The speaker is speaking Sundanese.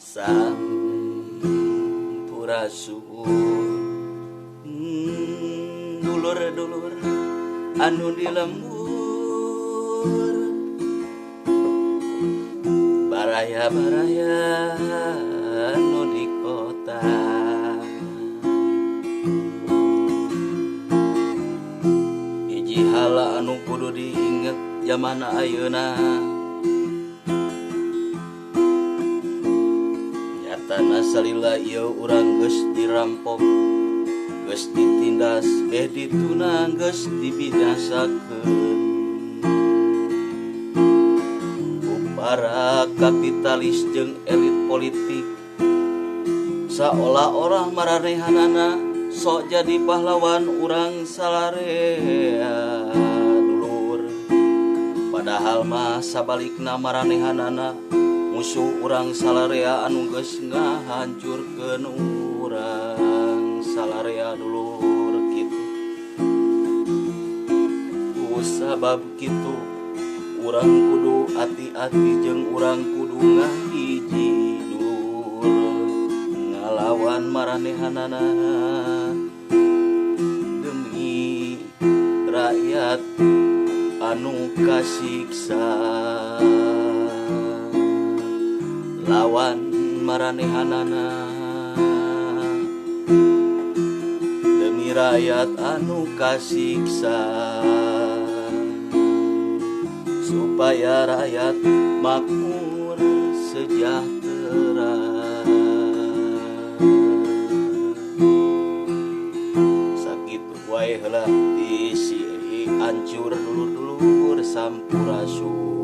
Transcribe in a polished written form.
Sampurasun, dulur-dulur anu di lembur, baraya-baraya anu di kota. Hiji hal anu kudu diinget zaman ayeuna, nyatana salila ieu urang geus dirampok, geus ditindas, beh dituna, geus dibinasakeun ku para kapitalis jeung elit politik. Saolah-olah maranehanana sok jadi pahlawan urang salarea, dulur. Padahal mah sabalikna, maranehanana musuh urang salarea anu geus ngahancurkeun urang salarea, dulur, kitu. Ku sabab kitu, urang kudu hati-hati jeung urang kudu ngahiji, dulur, ngalawan maranehanana demi rakyat anu kasiksa. Lawan maranehanana demi rakyat anu kasiksa, supaya rakyat makmur sejahtera. Sakitu wae heula ti si Ancur, dulur-dulur. Sampurasun.